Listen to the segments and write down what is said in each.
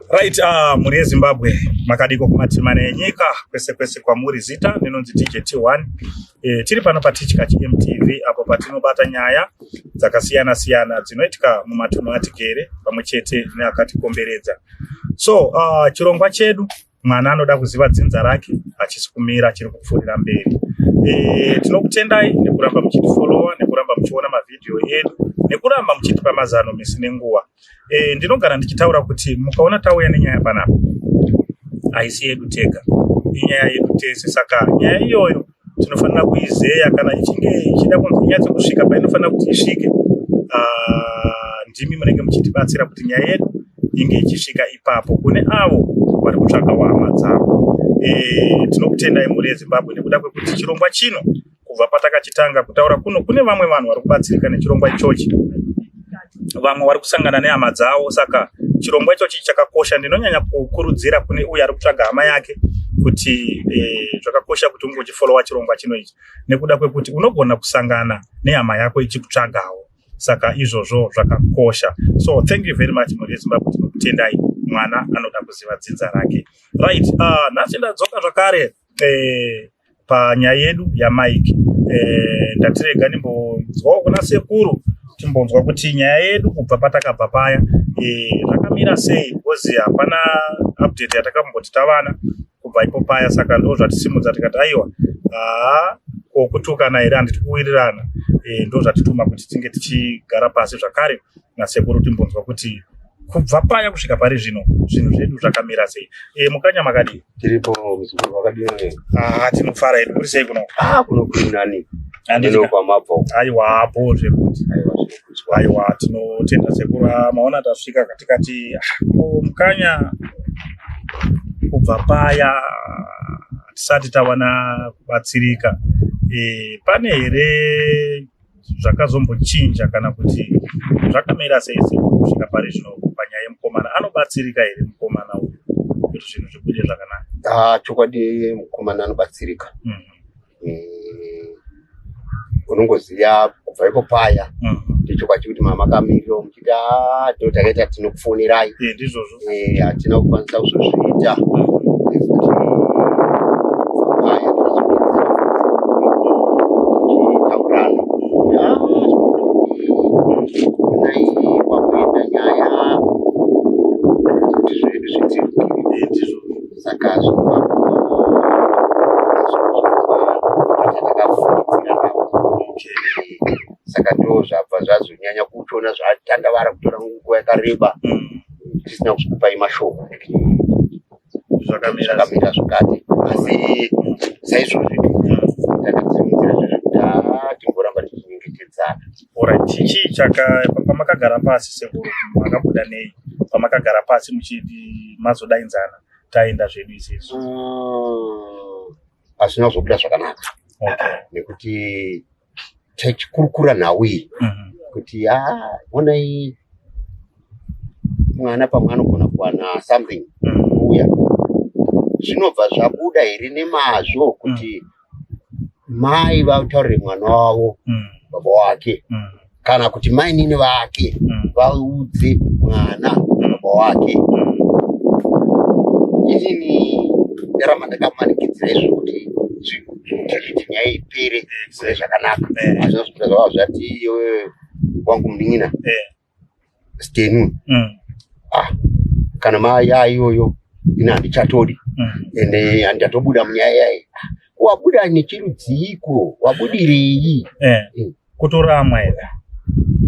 Right, mhuri yeZimbabwe, makadiko kumatimana enyika kwese kwese kwamuri. Zita ndinonzi TJT1. Tiri pano paTichkach MTV apo patinobata nyaya dzakasiyana siyana dzinoitika mumatunhu atigere pamwe chete neakatikomberedza. So chirongwa chedu mwana anoda kuziva dzinza rake hachisi kumira, chiri kupfuurira mberi. Tinokutendai nekuramba muchitifollowa, nekuramba muchiona mavhidhiyo edu, nekuramba muchitipa mazano misi nenguva. Ndinogara ndichitaura kuti mukaona tauya nenyaya panapa, haisi yedu tega, inyaya yedu tese. Saka nyaya iyoyo tinofanira kuizeya kana ichinge ichida kunzi inyatse kusvika painofanira kuti isvike. Ndimi munenge muchitibatsira kuti nyaya yedu inge ichisvika ipapo kune avo vari kutsvaga hama dzavo. Tinokutendai mhuri yeZimbabwe nekuda kwekuti chirongwa chino kubva patakachitanga kutaura kuno, kune vamwe vanhu vari kubatsirika nechirongwa ichochi, vamwe vari kusangana nehama dzavo. Saka chirongwa ichochi chakakosha. Ndinonyanya kukurudzira kune uyo ari kutsvaga hama yake kuti zvakakosha kuti unge uchifollowa chirongwa chino ichi, nekuda kwekuti unogona kusangana nehama yako ichikutsvagawo. Saka izvozvo zvakakosha. So thank you very much, mhuri yeZimbabwe, tinokutendai. Mwana anoda kuziva dzinza rake. Right, nhasi ndadzoka zvakare panyaya yedu yaMike. Ndatirega ndimbonzwawo kuna sekuru, timbonzwa kuti nyaya yedu kubva patakabva paya zvakamira sei, because hapana update yatakamboti tavana kubva ipo paya. Saka ndo zvatisimudza tikati aiwa, haa, kokutukana here, handiti kuwirirana? Ndo zvatituma kuti tinge tichigara pasi zvakare nasekuru, timbonzwa kuti kubva paya kusvika pari zvino zvinhu zvedu zvakamira sei. Mukanya, makadii? Tiripo, muzukuru, wakadini? Ah, tinofara hedu. Kuri sei kuno? Ah, kuno kuri nani. Handiti ka? Kwamabva. Aiwa, apo zvekuti Aiwa, zvinokudzwa. Aiwa, tinotenda sekuru. Ah, maona tasvika katikati, ah, ko mukanya, kubva paya tisati tawana kubatsirika, pane here zvakazombochinja kana kuti zvakamira sei sekuru kusvika pari zvino panyaya yemukomana? Anobatsirika here mukomana uyu kuti zvinhu zvibude zvakanaka? Ah, chokwadi mukomana anobatsirika. Unongoziva kubva ipo paya ndechokwadi kuti mama kamiriro muchiti, "Ah, ndo takaita tinokufonerai." Ndizvozvo. Hatina kukwanisa kuzozviita nekuti paya takazopedzisira tichitaurirana kuti, "Ah, nai kwakuenda nyaya kuti zvedu zvitsirukire." Ndizvozvo. Saka zviripapo takafungidzira navo. Saka ndo zvabva zvazonyanya kutoona zvatandavara kutora nguva yakareba tisina kusvikupai mashoko kuti zvakamira zvakamira zvakati. Asi saizvozvi takatimudzira zvezvekuti, haa, timboramba tichinyengetedzana. Alright, chii chaka pamakagara pasi sekuru, makabuda nei pamakagara pasi muchiti mazodainzana taenda zvedu izvezvi? Hazvina kuzobuda zvakanaka nekuti tichikurukura nhau iyi kuti, ah, onai mwana pamwe anogona kuwana something kuuya, zvinobva zvabuda here nemazvo kuti mai vataurire mwana wavo baba wake, kana kuti mainini vake vaudze mwana baba wake? Inini ndaramba ndakamanikidzira izvo kuti kuti nyaya ipere kune zvakanaka. Hazvina kuzobuda zvava zvati iwe wangu munin'ina Stenu, ah, kana mai iyoyo ini handichatodi ende handatobuda munyaya yayi. Ah, wabuda nechirudziko? Wabudirei? Kutoramwa here?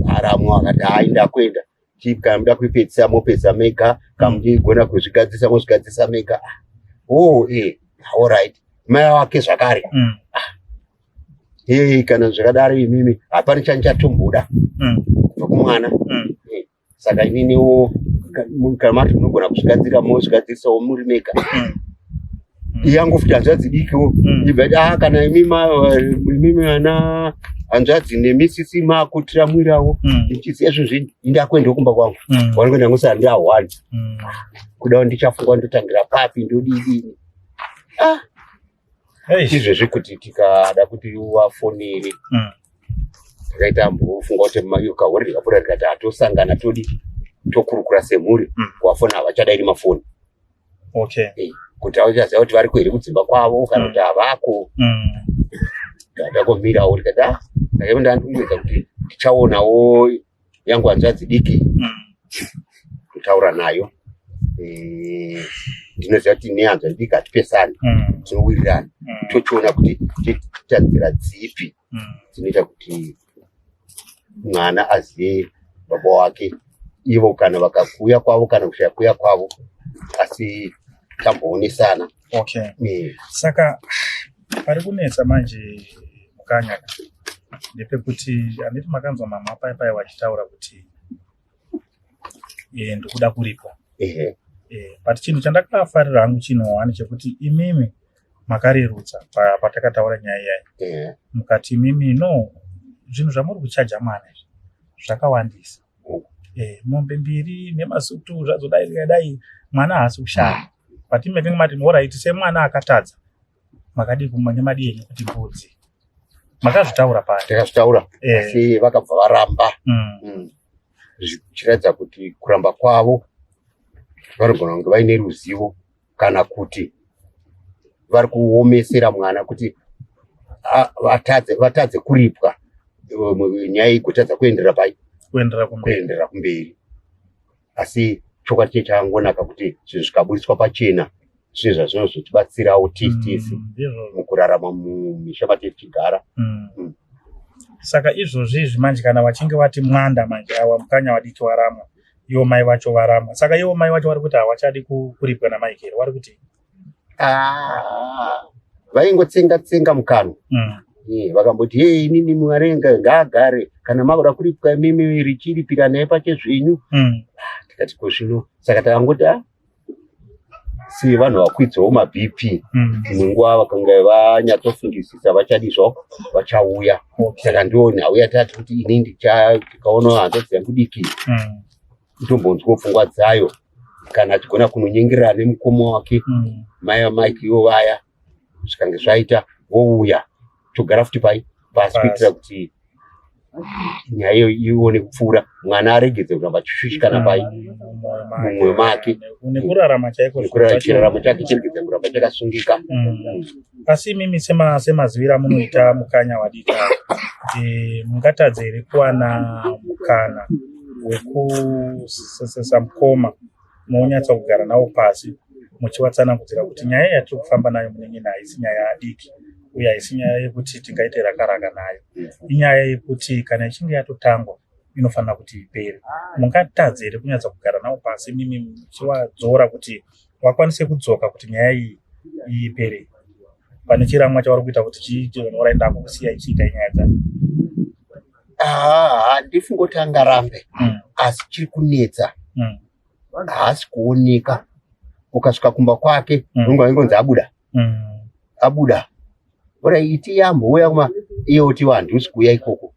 Aramwa, akati, "Hai, ndakuenda. Kana muda kuipedzisa mopedza mega, kana muchigona kuzvigadzisa mozvigadzisa mega." Ah, oh, alright. Mai wake zvakare, "Hey, kana zvakadaro imimi hapana chandichatomboda kubva kumwana." Saka ininiwo kana mati munogona kuzvigadzira mozvigadzirisawo muri mega. Yangu futi hanzvadzi dikiwo ibva iti, "Ah, kana imimi ana hanzvadzi nemisisi makutiramwirawo ndichiziva zvinhu indakuendawo kumba kwangu." Wangoenda ngosara ndahwani kuda ndichafunga ndotangira papi, ndodidini. Ah, izvezvi kuti tikada kuti uvafonere, takaita mbofunga kuti kahori rikabuda rikati hatosangana todi. Tokurukura semhuri. Kuvafona havachadairi mafoni. Kuti avachaziva kuti variko here kudzimba kwavo kana kuti havako. Tangomirawo tikati, ah, saka ndandingoedza kuti tichaonawo yangu hanzvadzi diki kutaura nayo. Ndinoziva kuti nehanzvadzi diki hatipesani, tinowirirana. Tochiona kuti toita nzira dzipi dzinoita kuti mwana azive baba wake, ivo kana vakakuya kwavo kana kushaya kuya kwavo, asi tamboonesana. Saka pari kunetsa manje, Mukanya, ndepekuti handiti makanzwa mama pai pai vachitaura kuti ndikuda kuripwa? Ehe. But chinhu chandakafarira hangu chinhu one chekuti imimi makarerutsa patakataura nyaya iyayi, mukati imimi, no, zvinhu zvamuri kuchaja mwana izvi zvakawandisa. Mombe mbiri nemasutu zvazodai zvikadai, mwana haasi kushanda. But imi makange mati, alright, semwana akatadza, makadii kumanya madi enyu kuti mbudzi? Makazvitaura paya. Takazvitaura, asi vakabva varamba. Zvichiratidza kuti kuramba kwavo vanogona kunge vaine ruzivo kana kuti vari kuomesera mwana kuti vatadze kuripwa, nyaya igotadza kuenderera pai? Kuenderera kumberi. Kuenderera kumberi. Asi chokwadi che chakangonaka kuti zvinhu zvikaburitswa pachena, zvinhu zvazvinozotibatsirawo tisi tisi mukurarama mumisha matiri tichigara. Saka izvozvi izvi manje, kana vachinge vati mwanda manje, awa Mukanya vadiki varamwa, ivo mai vacho varamwa, saka ivo mai vacho vari kuti havachadi kuripwa naMichael, vari kuti? Ah, vaingotsenga tsenga mukanwa. Vakamboti, hei, inini mwarenga ngaagare, kana makuda kuripwa imimi richiripiranai pachezvenyu. Tikati, ko zvino saka takangoti, ah, si vanhu vakwidzawo maBP, imwe nguva vakanga vanyatsofungisisa vachadi zvavo vachauya. Saka ndo nhau yatati kuti ini ndikaona hanzvadzi yangu diki, ndombonzwawo pfungwa dzayo, kana achigona kunonyengerera nemukoma wake, mai vaMike ivo vaya, zvikange zvaita vouya, togara futi pai pasi kuitira kuti nyaya iyo ione kupfuura, mwana aregedze kuramba achishushikana pai mumwoyo make. Nekurarama chaiko. Nekurara, chiraramo chake chiregedze kuramba chakasungika. Asi imimi semaziviro amunoita Mukanya wadika, mungatadze here kuwana mukana wekusesesa mukoma, monyatsa kugara navo pasi, muchivatsanangudzira kuti nyaya yatiri kufamba nayo munin'ina haisi nyaya diki, uye haisi nyaya yekuti tingaite rakaraka nayo, inyaya yekuti kana ichinge yatotangwa inofanira kuti ipere? Mungatadze here kunyatsa kugara navo pasi mimi muchivadzora kuti vakwanise kudzoka kuti nyaya iyi ipere, pane chiramwa chavari kuita kuti chiite oraenda kukusiya ichiita nyaya dzacho? Ah, handifungi kuti angarambe, asi chiri kunetsa, haasi kuoneka. Ukasvika kumba kwake, unonga ingonzi abuda, abuda. Ora iti yambouya kuma iye oti handisi kuuya ikoko.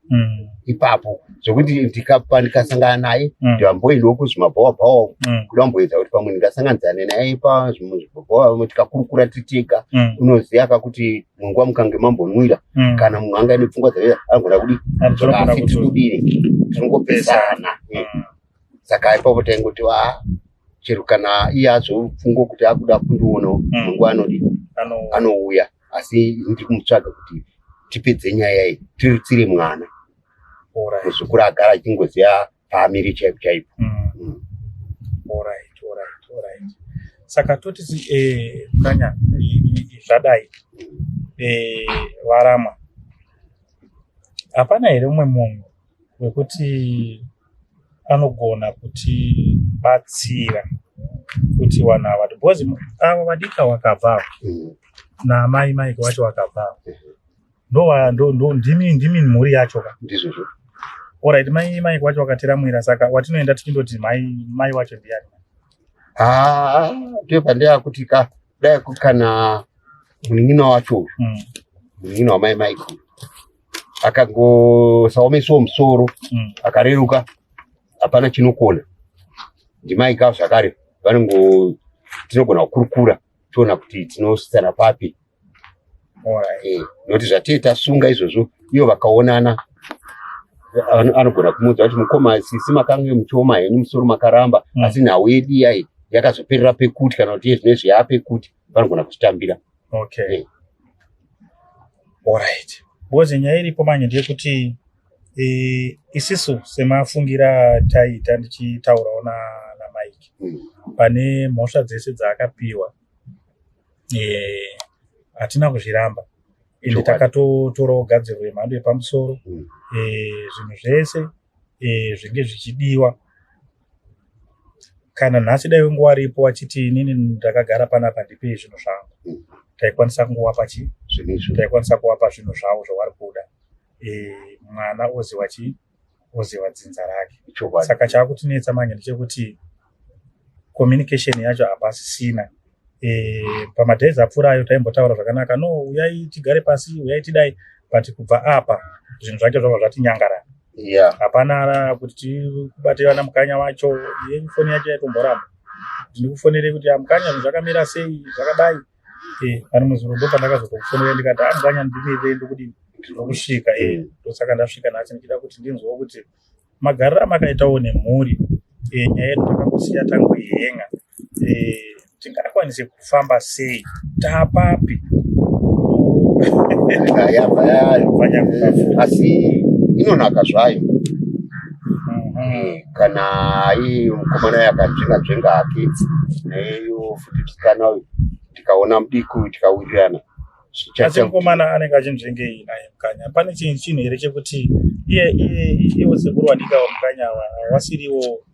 Ipapo zvokuti ndikasangana naye, ndamboendawo kuzvimabhawa bhawa, kuda kumboedza kuti pamwe ndingasanganidzane naye pazvimabhawa, tikakurukura tiri tega. Unoziva ka kuti munguva mukange mambonwira, kana munhu anga ine pfungwa dzake, anogona kudi, Anogona asi tiri kudini, tinongopesana. Saka ipapo taingoti, a, chero kana iye azofunga kuti akuda kundionawo, munguva anodi anouya, asi ndiri kumutsvaga kuti tipedze nyaya iyi, tirutsire mwana, muzukuru agara achingoziva paamiri chaipo chaipo. Alright. Saka toti Mukanya, zvadai, varamwa, hapana here umwe munhu wekuti anogona kutibatsira kuti vanhu ava, because avo vadika vakabva ava, namai Mike vacho vakabva ava, ndo ndimi mhuri yacho ka? Ndizvozvo. Alright, mai Mike vacho vakatiramwira, saka watinoenda tichindoti mai wacho ndiani? Ah, ndiyo pandeyakuti ka dai kana munin'ina wacho uyu, munin'ina wamai Mike, akangosaomesawo musoro, akareruka, hapana chinokona. Ndimai ka zvakare vanongo tinogona kukurukura, toona kuti tinositsana papi. Nokuti zvatee tasunga izvozvo, ivo vakaonana. Anogona kumuudza kuti mukoma, sisi, makange muchioma henyu musoro makaramba, asi nhau yedu iyai yakazoperera pekuti, kana kuti yezvinezvi yaapekuti, vanogona kuzvitambira. Alright, because nyaya iripo manje ndeyekuti isisu semafungira taita ndichitaurawo naMike pane mhosva dzese dzaakapiwa, hatina kuzviramba, ende takatotorawo gadziriro yemhando yepamusoro. Zvinhu zvese zvinge zvichidiwa, kana nhasi dai wangu waripo wachiti, "Inini ndakagara panapa, ndipei zvinhu zvangu," taikwanisa kungowapa chi Zvinhu izvo. Taikwanisa kuvapa zvinhu zvavo zvavari kuda. Mwana oziva chi oziva dzinza rake. Saka chaakutinetsa manje ndechekuti communication yacho hapasisina. Pamadays apfuurayo taimbotaura zvakanaka, "No, uyai tigare pasi, uyai tidai," but kubva apa zvinhu zvacho zvabva zvatinyangarana. Hapana kuti tikubate vana Mukanya wacho. Yenyu foni yacho yaitomboramba kuti ndikufonerei kuti, "Amukanya, zvinhu zvakamira sei?" Zvakadai. Pane muzuro ndo pandakazotokufonera ndikati, "Amukanya, ndimirei, ndokudini, ndokusvika." Ndosaka ndasvika nhasi ndichida kuti ndinzwewo kuti magariro amakaitawo nemhuri. Nyaya yedu takangosiya tangoihenga. Tingakwanise kufamba sei? Taapapi? Yabva Bvanyanguka futi. Asi inonaka zvayo. Kana iye mukomana yakanzvenga nzvenga hake, neiyo futi musikana uyu, tikaona mudiki uyu, tikawirirana, Asi zvichaita. Mukomana anenge achinzvengei naye Mukanya? Pane chinhu here chekuti iye iwo sekuru wadika waMukanya wasiriwo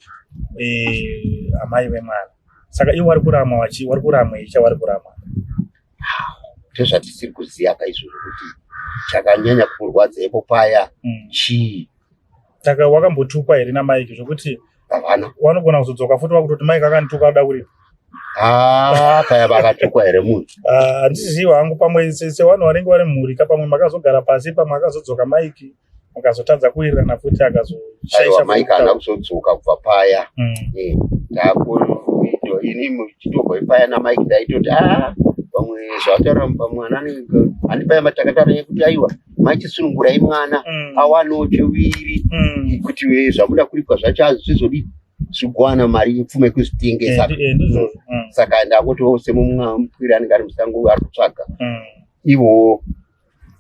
amai vemwana? Saka iwo wari kuramwa, wari kuramwei chavari kuramwa? Ndezvatisiri kuziva kaizvozvo, kuti chakanyanya kumurwadza ipo paya chii. Saka wakambotukwa here naMike zvokuti Havana. Wanogona kuzodzoka futi wakutoti, "Mike akandituka," ada kuripa? Ah, paya vakatukwa here munhu? Ah, handizivi hangu. Pamwe sevanhu vanenge vari mhuri ka, pamwe makazogara pasi, pamwe akazodzoka Mike, mukazotadza kuwirirana futi, akazoshaisha. Aiwa, Mike haana kuzodzoka kubva paya. Ini chitobva paya naMike ndaitoti, a pamwe zvataura pamwana handi paya matakataura yekuti, "Aiwa, maichisunungurai mwana awanewo chiviri, kuti zvamuda kuripwa zvacho hazvizodi zvigwana mari pfuma yekuzvitengesa." Ndizvozvo. Saka ndakuti semumupwiri anenge ari musango ari kutsvaga, ivo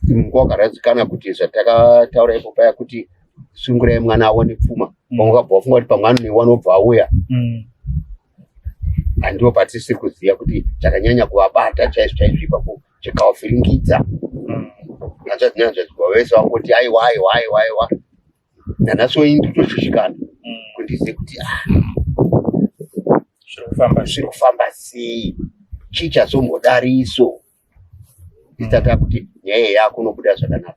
munguva wakaradzikana kuti zvatakataura ipo paya kuti sungurai mwana aone pfuma, pamwe wakabva wafunga kuti pamwe anoiwana, obva auya. Handiwo patisiri kuziva kuti chakanyanya kuvabata chaizvo chaizvo ipapo, chikavavhiringidza, hanzvadzi nehanzvadzi vese vangoti, "Aiwa, aiwa, aiwa, aiwa." Nanhasi wei nditoshushikana kundizive kuti, ah, Zviri kufamba. Zviri kufamba sei? Chii chazombodariso tisati akuti nyaya iyi yakunobuda zvakanaka?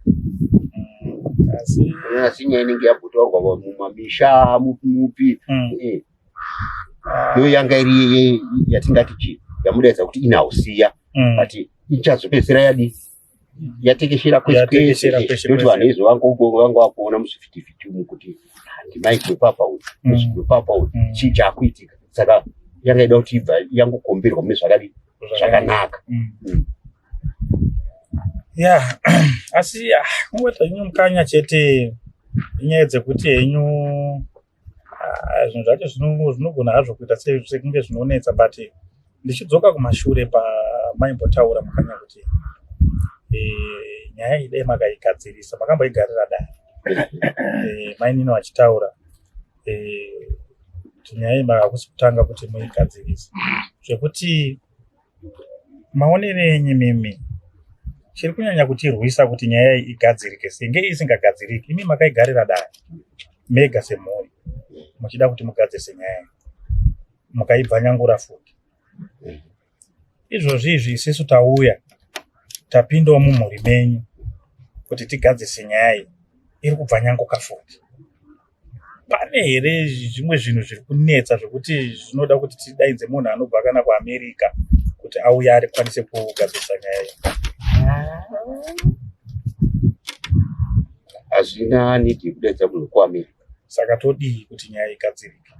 Asi Unoona, nyaya inenge yambotaurwa mumamisha mupi mupi, yo yanga iri yatingati chi yamudaidza kuti inhausiya, but ichazopedzisira yadi yatekeshera kwese. Yatekeshera kwese. Kwese. Nekuti Kwese. vanhu izvo vanga vakuona muzvivhitivhiti umu kuti, "Ah, ndimike wepapa uyu, wepapa uyu, chii chaakuitika?" Saka yanga ida kuti ibva yangokomberwa mune zvakadi zvakanaka. Ya, asi kungoita henyu Mukanya chete, inyaya dzekuti henyu, zvinhu zvacho zvinogona hazvo kuita sekunge zvinonetsa, but ndichidzoka kumashure pamaimbotaura Mukanya kuti nyaya iyi dai makaigadzirisa, makamboigarira dare, mainini vachitaura kuti nyaya iyi hakusi kutanga kuti muigadzirise. Zvekuti maonero enyu mimi, chiri kunyanya kutirwisa kuti nyaya iyi igadzirike senge isingagadziriki, imi makaigarira dare mega semhuri muchida kuti mugadzirise nyaya iyi, mukaibvanyangura futi. Izvozvi izvi isusu tauya, tapindawo mumhuri menyu kuti tigadzirise nyaya iyi, iri kubvanyanguka futi. Pane here zvimwe zvinhu zviri kunetsa zvekuti zvinoda kuti tidaidze munhu anobva kana kuAmerica kuti auye arikwanise kugadzirisa nyaya iyi? Hazvina need yekudaidza munhu kuAmerica. Saka todii kuti nyaya igadzirike?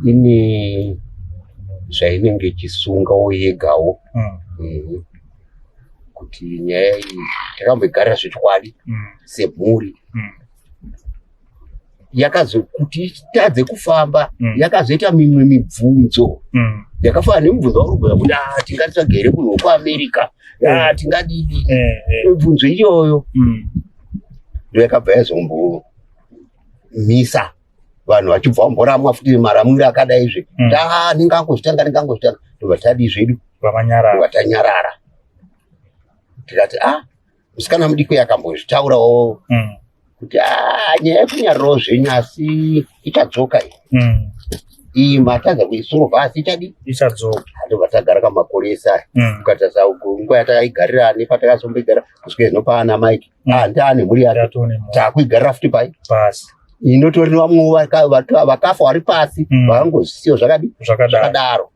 Ine zvainenge ichisungawo yegawo, kuti nyaya iyi takamboigarira zvechokwadi semhuri. Yakazokuti itadze kufamba yakazoita mimwe mibvunzo yakafanana nemubvunzo wauri kubvunza kuti ah, tingatsvage here munhu wekuAmerica, ah, tingadidi. Mibvunzo iyoyo ndo yakabva yazombomisa vanhu vachibva vamboramwa futi maramwiro akadaizve. Ta ndingangozvitanga, ndingangozvitanga, ndobva tadii zvedu, Vamanyarara. Tanyarara, tikati ah, musikana mudiki yakambozvitaurawo kuti ah, nyaya yekunyarirawo zvenyu, asi ichadzoka iyi. Iyi matadza kuisolva, asi ichadi Ichadzoka. Ndobva tagara kamakore ese aya. Ukatarisa nguva yataigarira nepatakazomboigara kusvika zvino paana Mike, ah, ndiane mhuri yake. Yatone mu Takuigarira futi pai pasi. Inotori nevamwewo vakafa vari pasi, vakangozvisiyo zvakadi Zvakadaro. Zvakadaro.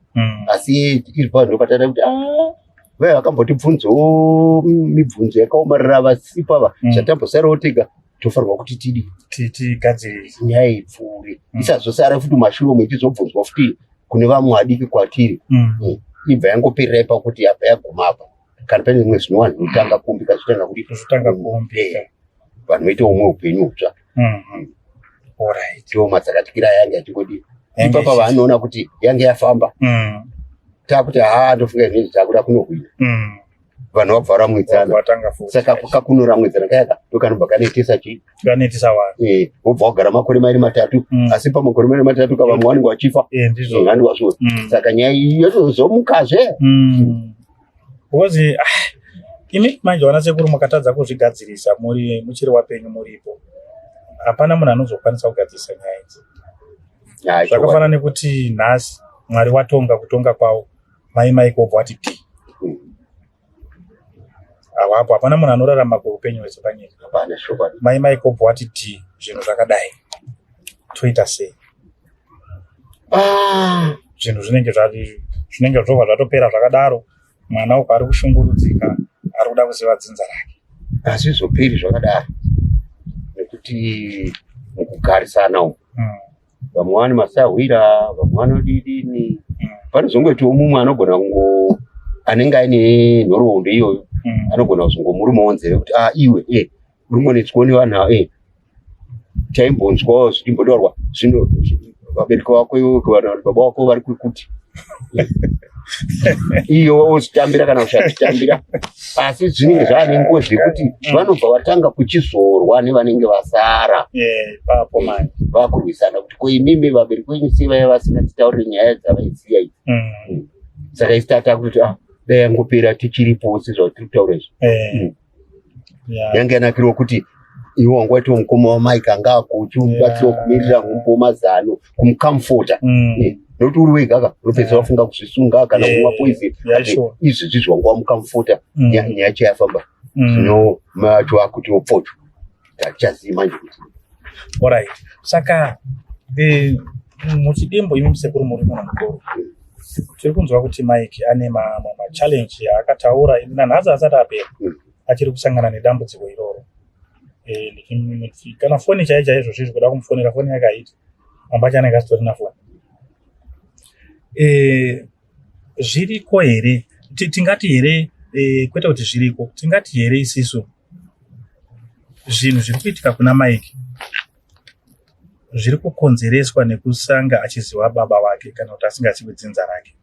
Asi iri pa ndopatata kuti ah, vaya vakambotibvunzawo mibvunzo yakaomarara vasipo ava, zvatambosarawo tega, tofanirwa kuti tidi Tigadzirise nyaya ipfuure, isazosara futi mashure umu ichizobvunzwa futi kune vamwe vadiki kwatiri. Ibva yangoperera ipapo kuti yabva yaguma apa. Kana pane zvimwe zvinowanhu zvinotanga kuumbika, zvotanga kudi Zvotanga kuumbika. Vanhu voita umwe upenyu hutsva. Alright. Ndiwo madzakatikira yange yachingodi Yange ipapa. Vanoona kuti yange yafamba, takuti haa, ndofunga izvinezvi takuda kunohwina. Vanhu vabva varamwidzana. Watanga futi. Saka kakunoramwidzana kayaka ndokanobva kanetesa chii? Kanetesa vanhu. Wobva wagara makore mairi matatu, asi pamakore mairi matatu ka vamwe vanenge vachifa. Ndizvo. Handi wazviona? Saka nyaya iyi yotozomukazve. Because ah, imi manje vana sekuru mukatadza kuzvigadzirisa muri muchiri wapenyu muripo, hapana munhu anozokwanisa kugadzirisa nyaya idzi. Ya, Zvakafanana nekuti nhasi Mwari watonga kutonga kwavo, mai Mike wobva wati ti awapo, hapana munhu anorarama kweupenyu hwese panyika. Hapana, chokwadi. Mai Mike wobva wati ti zvinhu zvakadai, toita sei? Ah, Zvinhu zvinenge zvobva zvatopera zvakadaro. Mwana uko ari kushungurudzika, ari kuda kuziva dzinza rake. Hazvizoperi zvakadaro nekuti mukugarisana umu vamwe vane masahwira, vamwe vanodidini. Panozongoitawo mumwe anogona kungo anenge aine nhoroondo iyoyo, anogona kuzongomurumawo nzeve kuti ah, iwe uri kungonetswawo nevanhu ava, taimbonzwawo zvichimbotaurwa zvino vabereki vako iwe kana kuti baba vako vari kwekuti iyo wozvitambira kana usazvitambira, asi zvinenge zvava nengozi yekuti vanobva vatanga kuchizorwa nevanenge vasara. Ipapo manje. Vakurwisana kuti ko imimi vabereki venyu sei vaiva vasingatitaurire nyaya dzavaiziya idzi? Saka isi tata kuti ah, dai yangopera tichiripo sezvatiri kutaura izvi. Yange yanakirwa kuti iwe wanga waitiwo mukoma waMike anga akuchimubatsirawo kumirira, kumupawo mazano, kumucomforta. Nokuti uri wega ka unopedzisira wafunga kuzvisunga kana kumwa poison. Izvi zvizvi wanga wamucomforta, nyaya yacho yafamba. Zvino macho akuti opfocho, hatichazivi manje kuti Alright. Saka muchidimbo, imi musekuru muri munhu mukuru, tiri kunzwa kuti Mike ane mamwe machallenge aakataura nanhasi asati apera. Achiri kusangana nedambudziko iroro. Kana foni chai chaizvo zvizvi kuda kumufonera, foni yake haiti, amba chanenge asitorina foni. Zviriko here, tingati here, kwete kuti zviriko, tingati here isisu zvinhu zviri kuitika kuna Mike zviri kukonzereswa nekusanga achiziva baba vake kana kuti asingazivi dzinza rake?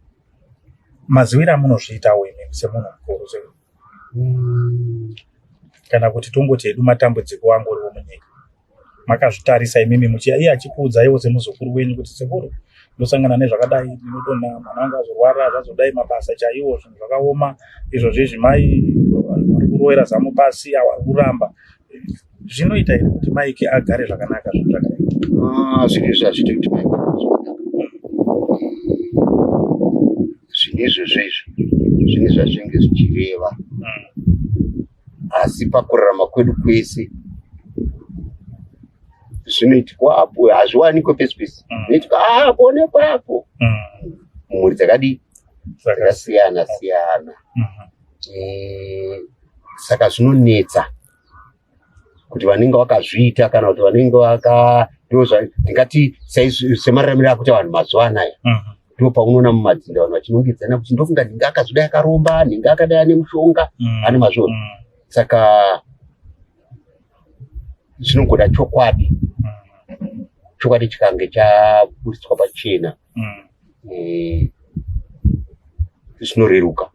Maziwiro amunozviitawo imimi semunhu mukuru, kana kuti tongoti hedu matambudziko angu uriwo munyika, makazvitarisa imimi muchi iye achikuudzaiwo semuzukuru wenyu kuti sekuru, ndosangana nezvakadai, ndinodonha, mwana wangu azorwara, zvazodai, mabasa chaiwo, zvinhu zvakaoma izvozvo izvi, mai vari kurovera zamu pasi, avo ari kuramba, zvinoita here kuti Mike agare zvakanaka zvinhu zvakadai? Ah, zvinhu izvi hazviiti kuti Mike agare zvakanaka. Zvinhu izvozvo izvo zvine zvazvinenge zvichireva, asi pakurarama kwedu kwese zvinoitikwa apo hazviwanikwe pese pese. Zvinoitika apo nepapo mumhuri dzakadii, dzakasiyana siyana. Saka zvinonetsa kuti vanenge vakazviita kana kuti vanenge vaka ndingati semararamiro akuita vanhu mazuva anaya, ndo paunoona mumadzinda vanhu vachinongedzana kuti ndofunga nhingi akazodai akaromba, nhingi akadai ane mushonga, ane mazvona. Saka zvinogoda chokwadi. Chokwadi chikange chaburitswa pachena zvinoreruka.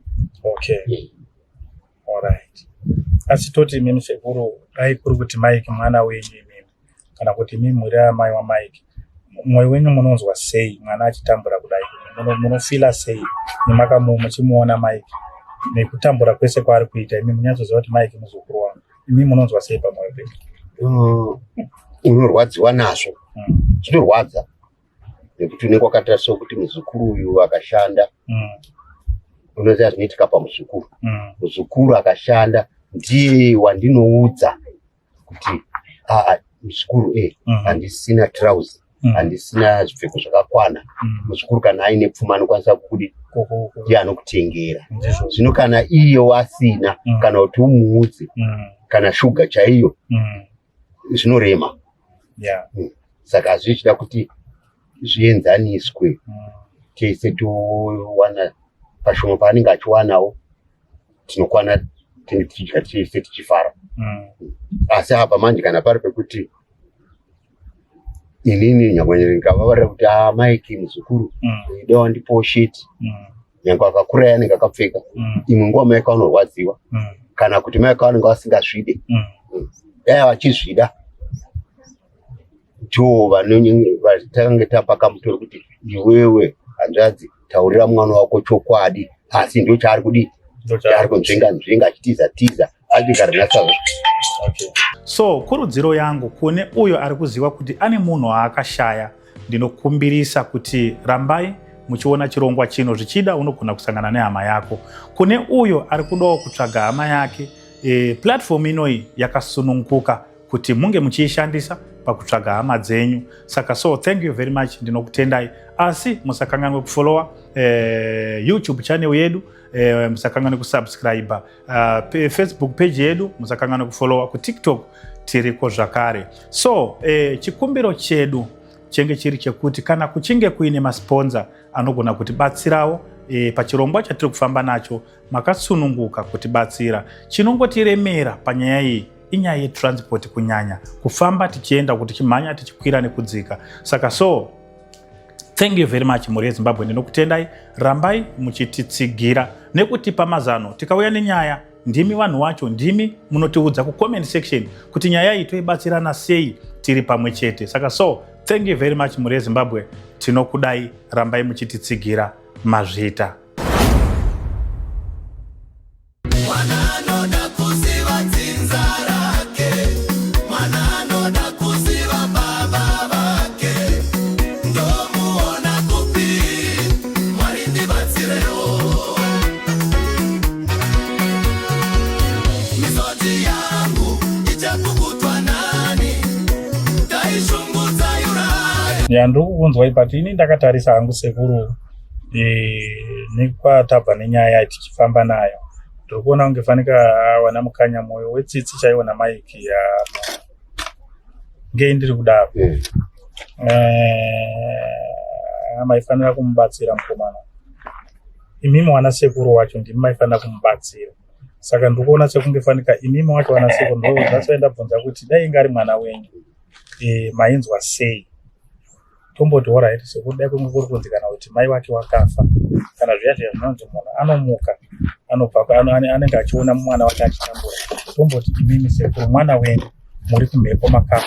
Okay. Alright. Asi toti imimi sekuru, dai kuri kuti Mike mwana wenyu imimi, kana kuti imimi muri amai waMike, mwoyo wenyu munonzwa sei mwana achitambura kudai? Munofila sei nemakamu muchimuona Mike nekutambura kwese kwaari kuita? Imi munyatsoziva kuti Mike muzukuru wangu, imi munonzwa sei pamwoyo penyu? Unorwadziwa nazvo. Zvinorwadza nekuti unenge wakatarisa kuti muzukuru uyu akashanda. Unoziva zvinoitika pamuzukuru. Muzukuru akashanda ndiye wandinoudza kuti aa, muzukuru, handisina trouser, handisina zvipfeko zvakakwana. Muzukuru kana aine pfuma anokwanisa kukudi ndiye anokutengera. Ndizvo. Zvino kana iye asina, kana kuti umuudze kana shuga chaiyo, zvinorema. Saka hazvichida kuti zvienzaniswe, tese towana pashoma paanenge achiwanawo, tinokwana, tinenge tichidya tese tichifara. Asi apa manje kana pari pekuti inini nyangwe ndikavavarira kuti a Mike muzukuru, ida wandipowo sheti, nyangwe akakura anenge akapfeka, imwe nguva mai vanorwadziwa, kana kuti mai vanenge vasingazvide. Dai vachizvida, ndo vatange tapa kamutoro kuti iwewe hanzvadzi, taurira mwana wako chokwadi, asi ndo chaari kudii, chaari kunzvenga nzvenga, achitiza tiza, achigara nasazvo. Okay. So kurudziro yangu kune uyo ari kuziva kuti ane munhu waakashaya, ndinokumbirisa kuti rambai muchiona chirongwa chino. Zvichida unogona kusangana nehama yako. Kune uyo ari kudawo kutsvaga hama yake, platform inoyi yakasununguka kuti munge muchiishandisa pakutsvaga hama dzenyu. Saka so thank you very much, ndinokutendai. Asi musakanganwe kufollowa YouTube channel yedu, musakanganwe kusubscribe Facebook page yedu, musakanganwe kufollowa kuTikTok, tiriko zvakare. So chikumbiro chedu chenge chiri chekuti kana kuchinge kuine masponsor anogona kutibatsirawo pachirongwa chatiri kufamba nacho, makasununguka kutibatsira. Chinongotiremera panyaya iyi inyaya yetransport, kunyanya kufamba tichienda, kuti tichimhanya, tichikwira nekudzika. Saka so thank you very much, mhuri yeZimbabwe, ndinokutendai. Rambai muchititsigira nekutipa mazano. Tikauya nenyaya, ndimi vanhu wacho, ndimi munotiudza kucomment section kuti nyaya iyi toibatsirana sei tiri pamwe chete. Saka so thank you very much, mhuri yeZimbabwe, tinokudai. Rambai muchititsigira. Mazvita. Mwana anoda kuziva dzinza rake, mwana anoda kuziva baba vake, ndomuona kupi? Mwari ndibatsirewo, misodzi yangu ichapukutwa nani? Taishungudza yurai. Ya, ndiri kukunzwai, but ini ndakatarisa hangu sekuru, nekwatabva nenyaya tichifamba nayo, ndiri kuona kunge fanika wana Mukanya mwoyo wetsitsi chaiwo naMike ya ngei ndiri kudaro. Maifanira kumubatsira mukomana. Imimi wana sekuru wacho ndimi maifanira kumubatsira. Saka ndiri kuona sekunge fanika imimi wacho wana sekuru, ndo that's why ndabvunza kuti dai inga ari mwana wenyu, mainzwa sei? Tomboti alright sekuru, dai kunge kuri kunzi kana kuti mai wake wakafa, kana zviya zviya zvinonzi munhu anomuka anobva anenge achiona mwana wake achitambura. Tomboti imimi sekuru, mwana wenyu muri kumhepo makafa,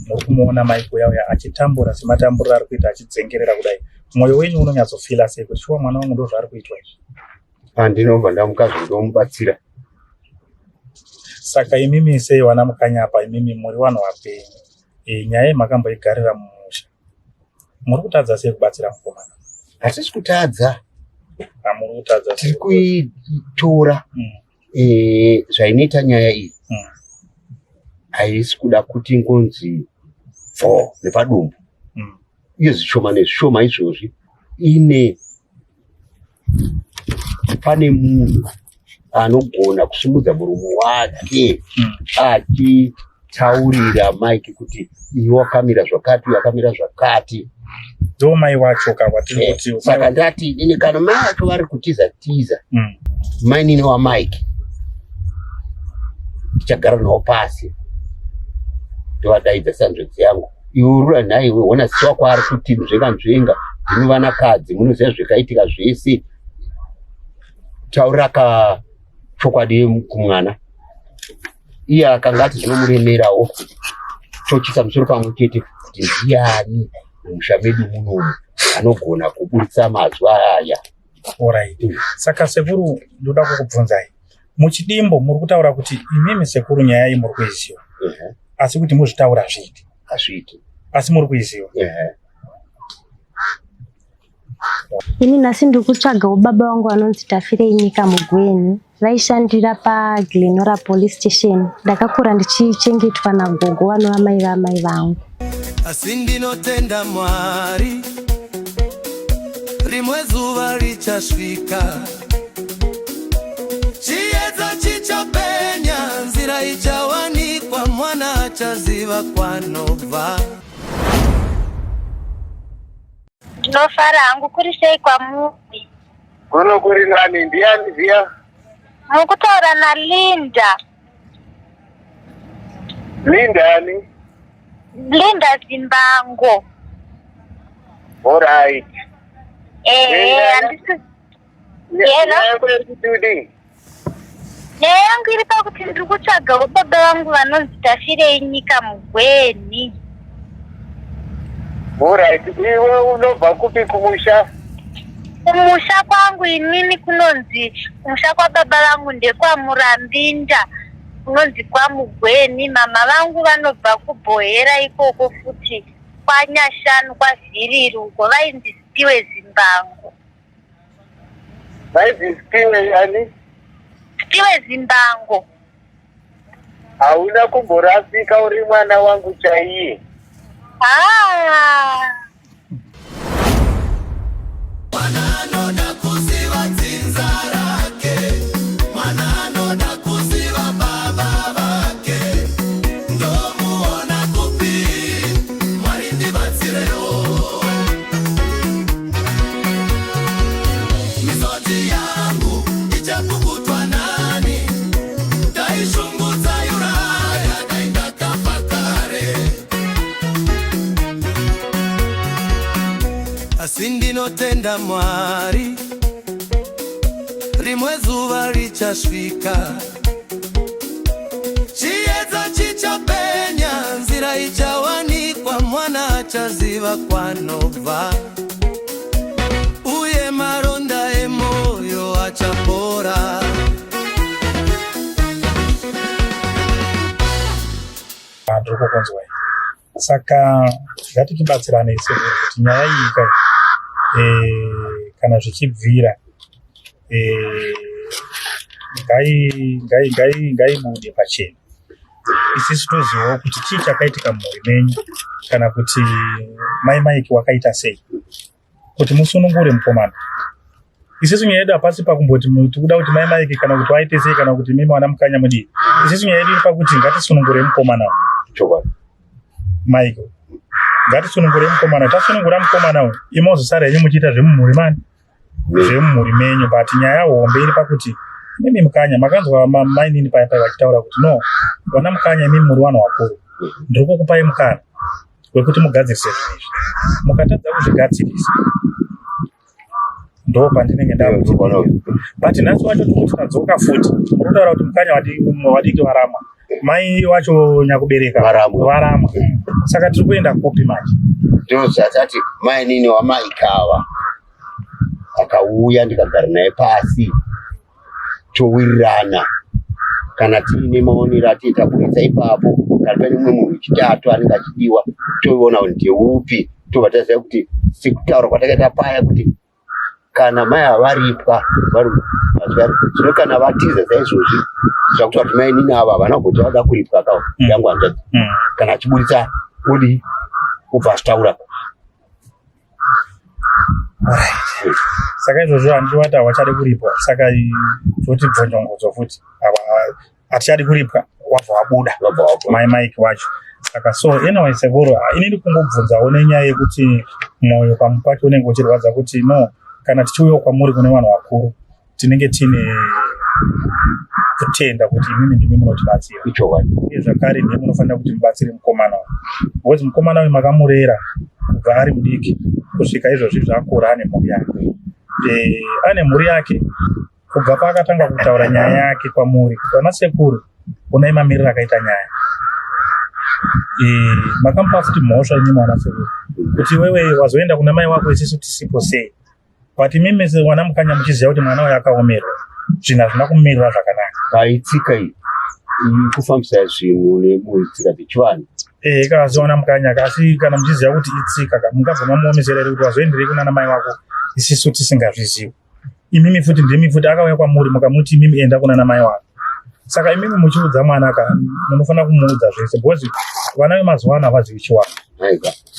muri kumuona Mike uya uya achitambura sematamburiro ari kuita, achidzengerera kudai, mwoyo wenyu unonyatsofila sei kuti shuwa mwana wangu ndo zvaari kuitwa izvi? Andinobva ndamuka zvindomubatsira. Saka imimi sei wana Mukanyapa, imimi muri vanhu vapenyu, nyaya iyi makamboigarira mumusha, muri kutadza sei kubatsira mukomana? Hatisi kutadza. Hamuri kutadza? Tiri kuitora zvainoita nyaya iyi. Haisi kuda kuti ngonzi pfo nepadumbu. Uye zvishoma nezvishoma izvozvi ine pane munhu anogona kusimudza muromo wake achitaurira Mike kuti iwe wakamira zvakati, uyu akamira zvakati. Ndo mai wacho ka watiri kuti? Saka ndati inini kana mai vacho vari kutiza tiza, mainini waMike tichagara navo pasi, ndovadaidza sanzvedzi yangu. Iwe uri nhaiwe hona sisi wako ari kuti nzvenga nzvenga ndimi vanakadzi munoziva zvakaitika zvese. Taurira ka chokwadi kumwana. Iye akanga ati zvinomuremerawo tochisa musoro pamwe chete kuti ndiani mumusha medu munomu anogona kuburitsa mazwi aya. Alright. Saka sekuru ndoda kukubvunzai. Muchidimbo muri kutaura kuti imimi sekuru nyaya iyi muri kuiziva. Asi kuti muzvitaura hazviiti. Hazviiti. Asi muri kuiziva. Ini nhasi ndiri kutsvagawo baba vangu vanonzi Tafirei Nyika Mugweni. Vaishandira paGlenora Police Station. Ndakakura ndichichengetwa nagogo vanova mai vaamai vangu. Asi ndinotenda Mwari, rimwe zuva richasvika, chiedza chichapenya, nzira ichawanikwa, mwana achaziva kwanobva. Ndinofara hangu kuri sei kwamuri? Kuno kuri nani ndiani ziya? Mukutaura naLinda. Linda ani? Linda Zimbango. Alright. Ehe, handisi Hello? Nyaya yako iri kuti kudii? Nyaya yangu iri pakuti ndiri kutsvagawo baba vangu vanonzi Tafirei Nyika Mugweni. Alright, iwe unobva kupi kumusha? Kumusha kwangu inini kunonzi kumusha kwababa vangu ndekwaMurambinda kunonzi kwaMugweni. Mama vangu vanobva kuBhohera ikoko futi kwaNyashanu kwaVhiriri uko vainzi Spiwe Zimbango. Vainzi Spiwe ani? Spiwe Zimbango. Hauna kumborasika uri mwana wangu chaiye. Ah. Mwana anoda kuziva dzinza rake, mwana anoda kuziva baba vake. Ndomuona kupi? Mwari ndibatsirewo. Misodzi yangu ichapukutwa nani? Dai shungu dzaiuraya, dai ndakafa kare. Asi ndinotenda Mwari, rimwe zuva richasvika, chiedza chichapenya, nzira ichawanikwa, mwana achaziva kwanobva, uye maronda emoyo achapora. Ndiri kukunzwai. Saka ngatichibatsirane sekuru kuti nyaya iyi kai kana zvichibvira ngaibude pachena. Isisu tozivawo kuti chii chakaitika mumhuri menyu kana kuti mai Mike wakaita sei kuti musunungure mukomana. Isisu nyaya yedu hapasi pakumboti tikuda kuti mai Mike kana kuti waite sei kana kuti mimi wana Mukanya mudii. Isisu nyaya yedu iri pakuti ngatisunungure mukomana. Chokwadi. Michael. Ngatisunungure mukomana. Tasunungura mukomana uyu. Imozosara henyu muchiita zvemumhuri mani. Zvemumhuri menyu but nyaya hombe iri pakuti mimi Mukanya makanzwa mainini paya paya vachitaura kuti no vana Mukanya imimi muri vanhu vakuru. Ndiri kukupai mukana wekuti mugadzirise zvinhu izvi. Mukatadza kuzvigadzirisa ndo pandinenge ndakuti but nhasi wacho tikuti tadzoka futi muri kutaura kuti Mukanya wadiki varamwa mai wacho nyakubereka Varamwa. Varamwa. Saka tiri kuenda kupi manje? Ndozvatati mainini wamaikava akauya ndikagara naye pasi towirirana kana tiine maonero atiri taburitsa ipapo kana paine mumwe munhu wechitatu anenge achidiwa toona kuti ndeupi tobva taziva kuti sekutaura kwatakaita paya kuti kana mai avaripwa vari mazvari zvino kana vatiza saizvozvi zvakuti kuti mainini ava havana kumboti vada kuripwa ka yangu hanzvadzi kana achiburitsa odii obva achitaura. Alright. Saka izvozvo handiti wati hawachadi kuripwa saka toti bvonjongodzo futi hatichadi kuripwa wabva wabuda Wabva wabuda. Mai Mike wacho. Saka so anyway sekuru, inini kungobvunzawo nenyaya yekuti mwoyo pamwe pacho unenge uchirwadza kuti no kana tichiuyawo kwamuri kune vanhu vakuru tinenge tiine Tinotenda kuti imimi ndimi munotibatsira. Ichokwadi. Uye zvakare ndimi munofanira kuti mubatsire mukomana uyu. Because mukomana uyu makamurera kubva ari mudiki kusvika izvozvi zvakura ane mhuri yake. Eh, ane mhuri yake kubva paakatanga kutaura nyaya yake kwamuri kuti vana sekuru onai mamiriro akaita nyaya. Eh, makamupa futi mhosva imi mwana sekuru kuti wewe wazoenda kuna mai wako isisu tisipo sei but imimi wana mukanya muchiziva kuti mwana uyu akaomerwa zvinhu hazvina kumirira zvakanaka paitsika iyi kufambisa zvinhu nemutsika dzechivanhu eh kasi wana mukanya kasi kana muchiziva kuti itsika ka mungabva mamuomesera here kuti wazoenderei kunana mai wako isisu tisingazvizivi imimi futi ndimi futi akauya kwamuri mukamuti imimi enda kunana mai wako saka imimi muchiudza mwana ka munofanira kumuudza zvese because vana vemazuva ano havazivi chiwanhu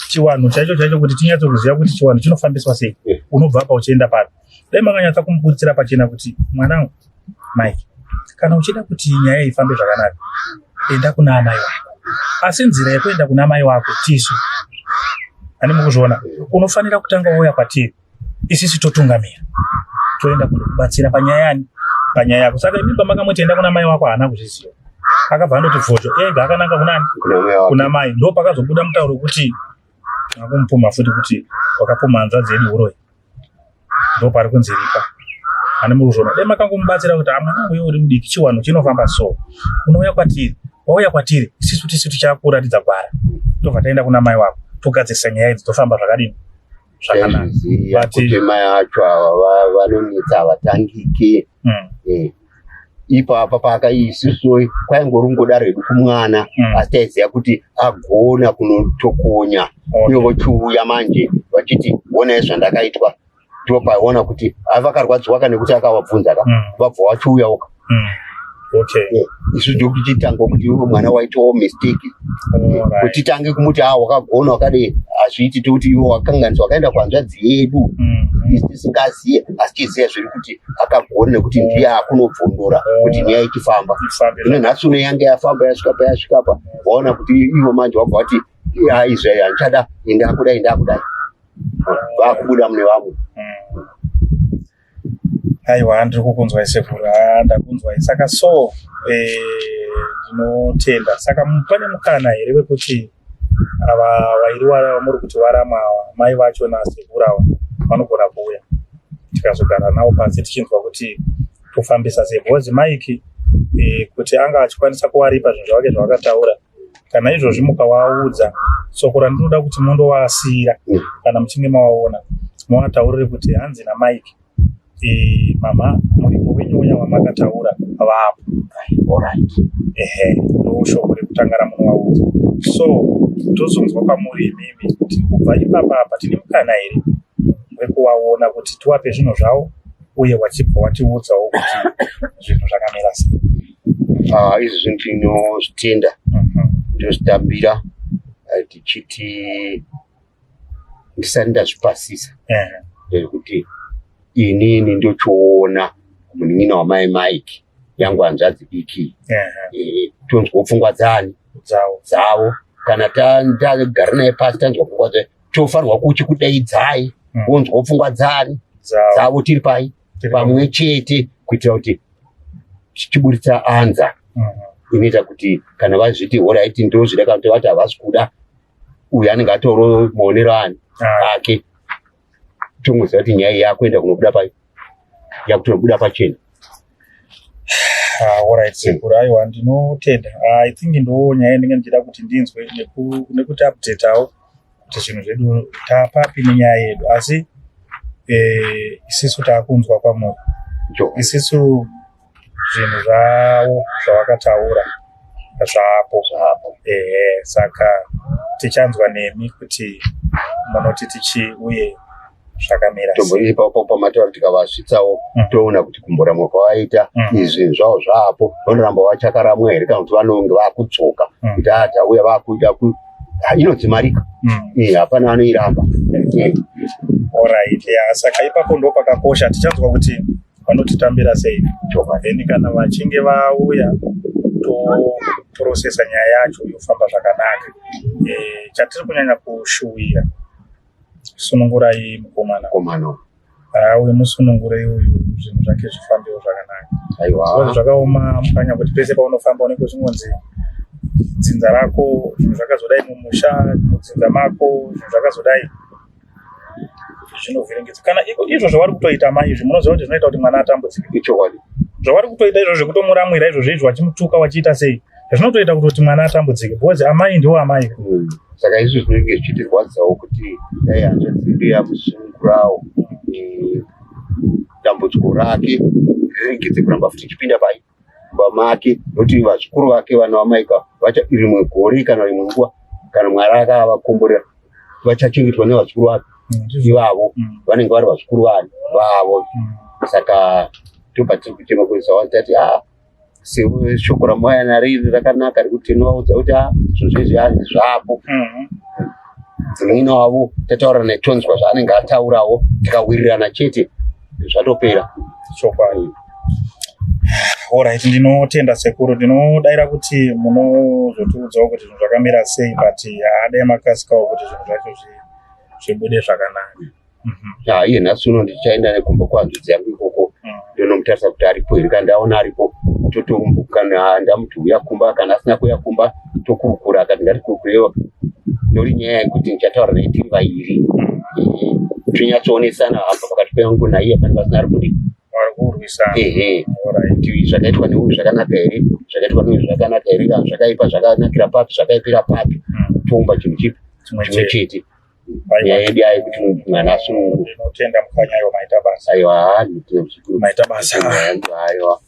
chiwanhu chaicho chaicho kuti tinyatso kuziva kuti chiwanhu chinofambiswa sei eh. unobva apa uchienda papi dai makanyatsa kumubutsira pachena kuti mwanangu mike kana uchida kuti nyaya ifambe zvakanaka enda kuna amai wako asi nzira yekuenda kuna amai wako tisu ani mukuzviona unofanira kutanga wauya kwatiri isisi totungamira toenda kundokubatsira panyaya yani panyaya yako saka imi pamakamuti enda kuna mai wako haana kuzviziva akabva andoti vhozho ega akananga kunani kuna mai ndo pakazobuda mutauro wekuti akumupumha futi kuti wakapumha hanzvadzi yedu uroyi ndo pari kunzi ripa ane muruzvona dai makangomubatsira kuti amwana ah, uyo uri mudiki chiwanhu chinofamba so unouya kwatiri wauya kwatiri isisu tisu tichakuratidza gwara tobva taenda kuna mai wako togadzirisa nyaya idzi tofamba zvakadini zvakanaka kuti mai acho ava vanonetsa havatangike hmm. eh, ipapa paakaisiso kwaingorungodaro hedu kumwana hmm. asi taiziva kuti agona kunotokonya uye vochiuya manje vachiti honai zvandakaitwa ndopaona kuti avakarwadziwa ka nekuti akavabvunza ka hmm. vabva vachiuyawoka Okay. Eh, isu ndokuchitanga kuti iwe mwana waitawo mistake eh, kuti tange kumuti a ah, wakagona wakadii hazviiti tokuti iwe wakanganisa wakaenda kuhanzvadzi yedu mm-hmm. isu tisingaziye asi tiziva zviri kuti akagona nekuti ndiye akunobvondora kuti nyaya ichifamba ino nhasi uno yange yafamba yasvika payasvika pa waona kuti ivo manje wabva wati izvi handichada indakudai indakudai vakubuda mune vamwe mm. Aiwa ndiri kukunzwai sekuru, haa ndakunzwai. Saka so eh, ndinotenda. Saka pane mukana here wekuti ava vairi vamuri kuti varama ava mai vacho nasekuru ava vanogona kuuya tikazogara navo pasi tichinzwa kuti tofambisa sei because Mike eh, kuti anga achikwanisa kuwaripa zvinhu zvavake zvavakataura kana izvozvi mukawaudza soko randinoda kuti mundowasiira mm. kana muchinge mawaona mowataurire kuti hanzi namike e, mama muripo wenyu uya wamakataura vapo Alright. Ehe, ndoshoko rekutanga ramunovaudza. So tozonzwa kwamuri imimi kuti kubva ipapa apa tine mukana here wekuvaona kuti tiwape zvinhu zvavo uye wachibva watiudzawo kuti zvinhu zvakamira sei. Ah, izvi zvinhu tinozvitenda mhm. ndozvitambira eh, tichiti ndisati ndazvipasisa ndezvekuti inini ndochiona munin'ina wamai Mike yangu hanzvadzi diki eh, tonzwa pfungwa dzani dzavo kana tagara naye pasi tanzwa pfungwa dzae tofanirwa kuchikudaidzai hmm. wonzwa pfungwa dzani dzavo tiri pai pamwe chete kuitira kuti tichiburitsa anza mm. inoita kuti kana vazviti horaiti ndozvida kana kuti vati havasi kuda uyu anenge atoro maonero ani ah. ake tongoziva kuti nyaya iyi yakuenda kunobuda pa yakutobuda pachena ah, Alright, sekuru, aiwa ndinotenda. Ah, I think ndo nyaya ndinge ndichida kuti ndinzwe nekuti updateawo kuti zvinhu zvedu tapapi nenyaya yedu asi eh, isisu takunzwa kwamuri isisu zvinhu zvavo zvavakataura zvapo zvapo ehe saka tichanzwa nemi kuti munoti tichii uye zvakamira tombori ipapo pamataura tikavasvitsawo mm. toona kuti kumboramwa kwavaita mm. izvi zvinhu zvavo zvapo vanoramba vachakaramwa here kana kuti vanonge vakudzoka mm. kuti a tauya vakuita inodzimarika mm. hapana anoiramba eh. Alright, yeah, saka ipapo ndo pakakosha tichanzwa kuti vanotitambira sei then kana vachinge vauya toprocesa nyaya yacho yofamba zvakanaka e, chatiri kunyanya kushuwira sunungurai mukomana mukomana ah, uyu musunungurei uyu zvinhu zvake zvifambewo zvakanaka Aiwa, Zvakaoma mukanya kuti pese paunofamba unenge uchingonzi dzinza rako, zvinhu zvakazodai mumusha, mudzinza mako, zvinhu zvakazodai, zvinovhiringidza. Kana izvo zvavari kutoita mai izvi, munoziva kuti zvinoita kuti mwana atambudzike. Ichokwadi. Zvavari kutoita izvo zvekutomuramwira izvozvo izvo, vachimutuka, vachiita sei, zvinotoita kutoti mwana atambudzike, because amai ndiwo amai. Saka izvo zvinenge zvichitirwadzawo kuti dai hanzvadzi yedu yamusunungurawo, dambudziko rake riregedze kuramba futi ichipinda pai mumba make, nokuti vazukuru vake vana vamaika vacha rimwe gore kana rimwe nguva, kana Mwari akavakomborera, vachachengetwa nevazukuru vake ivavo, vanenge vari vazukuru vani vavo. Saka ndopatiri kuchema kuisa tati a seshoko ramwayana riri rakanaka rekuti tinovaudza kuti a zvinhu zvezvi hanzi zvapo. Munin'ina wavo tataura naye, tonzwa zvaanenge ataurawo, tikawirirana chete zvatopera. Chokwadi. Alright, ndinotenda sekuru. Ndinodaira kuti munozotiudzawo kuti zvinhu zvakamira sei, but haadai makasikawo kuti zvinhu zvacho zvibude zvakanaka. Ah, iye nhasi uno ndichaenda nekumba kwehanzvadzi yangu ikoko, ndonomutarisa kuti aripo here. Kana ndaona aripo, kana ndamuti uya kumba, kana asina kuuya kumba, tokurukura. Akati ngatikurukurewo, nori nyaya yekuti ndichataura naye tiri vairi. Tonyatsoonesana apa pakati pengu naiye, pane pasina ari kudi Vari kurwisana. Ehe, kuti zvakaitwa neuyu zvakanaka here, zvakaitwa neuyu zvakanaka here, kana zvakaipa zvakanakira papi, zvakaipira papi, toumba chinhu chipi? Chimwe chimwe chete. Chete. Nyaya yedu ayi kuti mwana asunungurwe. Ndinotenda mukanyayo, maita basa. Aiwa, ndinotenda muzukuru. Maita basa. Aiwa.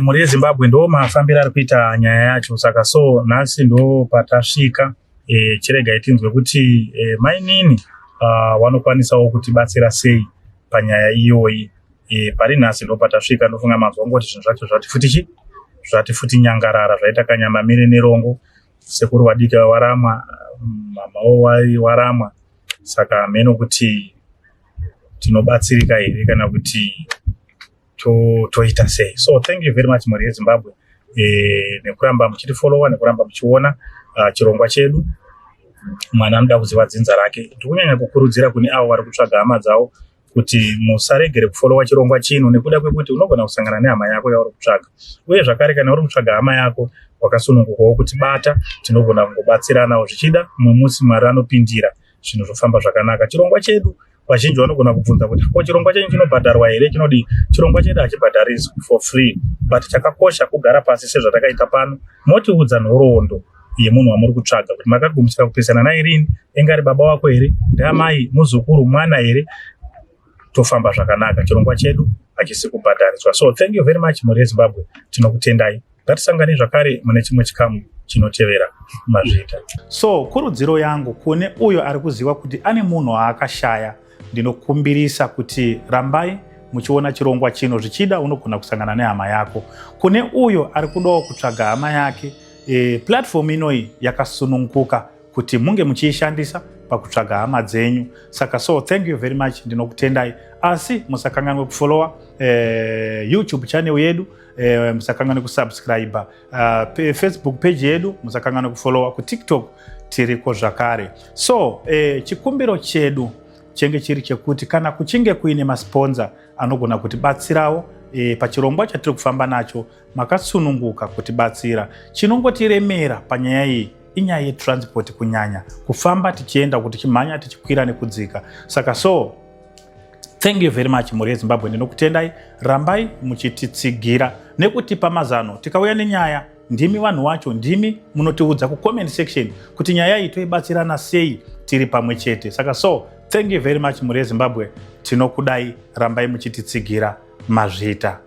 Mhuri yeZimbabwe, ndo mafambiro ari kuita nyaya yacho. Saka so nhasi ndo patasvika. Chiregai tinzwe kuti mainini vanokwanisawo kutibatsira sei panyaya iyoyi. Pari nhasi ndo patasvika. Ndofunga manzwa ngoti zvinhu zvacho zvati futi chi zvati futi nyangarara, zvaita kanyama mire nerongo. Sekuru vadiki waramwa, mamawo waramwa, saka hameno kuti tinobatsirika here kana kuti toita sei. So thank you very much, mhuri yeZimbabwe, nekuramba muchitifollowa, nekuramba muchiona chirongwa chedu Mwana Anoda Kuziva Dzinza Rake. Ndikunyanya kukurudzira kune avo vari kutsvaga hama dzavo kuti musaregere kufollowa chirongwa chino, nekuda kwekuti unogona kusangana nehama yako yauri kutsvaga. Uye zvakare, kana uri kutsvaga hama yako, wakasunungukawo kutibata, tinogona kungobatsiranawo. Zvichida mumwe musi Mwari anopindira, zvinhu zvofamba zvakanaka. Chirongwa chedu, vazhinji vanogona kubvunza kuti ko chirongwa chenyu chinobhadharwa here, chinodii? Chirongwa chedu hachibhadhariswi, for free, but chakakosha kugara pasi sezvatakaita pano, motiudza nhoroondo yemunhu wamuri kutsvaga, kuti makagumisira kupesana naye rini, enga ari baba wako here, ndamai, muzukuru, mwana here, tofamba zvakanaka. Chirongwa chedu hachisi kubhadhariswa. So thank you very much, mhuri yeZimbabwe, tinokutendai. Ngatisangane zvakare mune chimwe chikamu chinotevera. Mazvita. So kurudziro yangu kune uyo ari kuziva kuti ane munhu aakashaya, ndinokumbirisa kuti rambai muchiona chirongwa chino. Zvichida unogona kusangana nehama yako. Kune uyo ari kudawo kutsvaga hama yake, platform inoyi yakasununguka kuti munge muchiishandisa pakutsvaga hama dzenyu. Saka so thank you very much, ndinokutendai. Asi musakanganwe kufollowa YouTube channel yedu, musakanganwe kusubscribe Facebook page yedu, musakanganwe kufollowa kuTikTok, tiriko zvakare. So chikumbiro chedu chenge chiri chekuti kana kuchinge kuine masponsor anogona kutibatsirawo pachirongwa chatiri kufamba nacho, makasununguka kutibatsira. Chinongotiremera panyaya iyi inyaya yetransport, kunyanya kufamba tichienda, kuti tichimhanya, tichikwira nekudzika. Saka so thank you very much, mhuri yeZimbabwe, ndinokutendai. Rambai muchititsigira nekutipa mazano. Tikauya nenyaya, ndimi vanhu wacho, ndimi munotiudza kucomment section kuti nyaya iyi toibatsirana sei tiri pamwe chete. Saka so thank you very much, mhuri yeZimbabwe, tinokudai. Rambai muchititsigira. Mazvita.